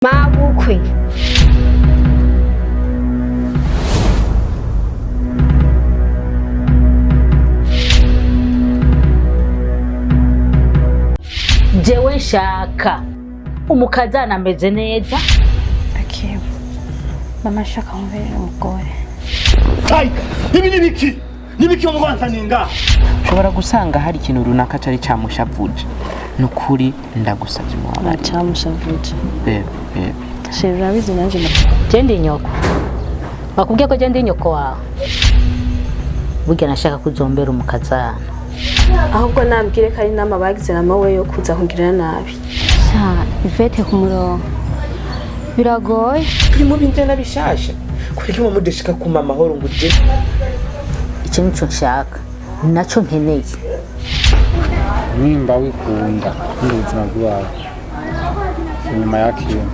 Mabukwe. Jewe nshaka umukazana ameze neza. Okay. Mama ashaka nkuberere umugore. Tiger, ibi nibiki? Nibiki wamwanzaninga? Ushobora gusanga hari ikintu runaka cari camushavuje. Nukuri ndagusavye umubabarire. Cyamushavuje. Bebe, bebe. Chérie, urabizi nanjye. Je ndi nyoko, bakubwiye ko je ndi nyoko wawe. Burya nashaka kuzombera umukazana. Ahubwo nambwire ko ari inama bagize na mawe yo kuza kungirira nabi. Sha, Ivete ku murongo. Biragoye. Turi mu bintu bishasha. Kureka mu mudashika kuma amahoro ngo uje. Icyo nico nshaka, naco nkeneye. Nimba wikunda n'ubuzima bwawe inyuma ya kintu.